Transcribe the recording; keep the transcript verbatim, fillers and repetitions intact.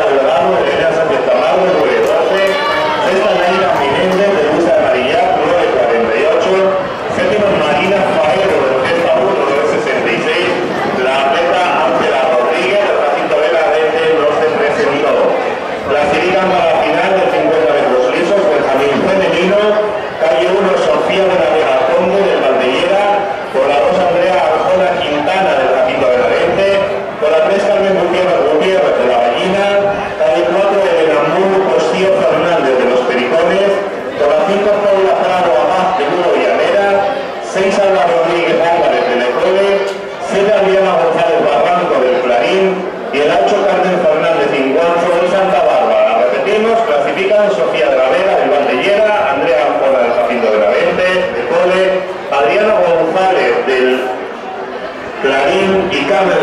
Delgado, Elena Sánchez Camargo, nueve doce, sexta Naira Menéndez de Luisa de Marillac, nueve cuarenta y ocho, séptima Marina Faero de Orquesta uno, nueve sesenta y seis, la atleta Ángela Rodríguez del Jacinto Benavente no se presentó. Clasifican para la final de cincuenta metros lisos Benjamín Femenino, calle uno Sofía de la Vega Conde del Valdellera, con la dos Andrea Arjona Quintana del Jacinto Benavente, con la tres Carmen Gutiérrez Gutiérrez de la Ballina, calle cuatro Elena Mur Cosío Fernández de los Pericones, con la cinco Paula Prado Abad de Lugo Llanera, seis Alba Rodríguez Álvarez de Lecole, siete Adriana González Barranco del Clarín y el ocho Carmen Fernández Inguanzo del Santa Bárbara. Repetimos, clasifican Sofía de la Vega del Valdellera, Andrea Arjona del Jacinto Benavente, Lecole, Adriana González del Clarín y Carmen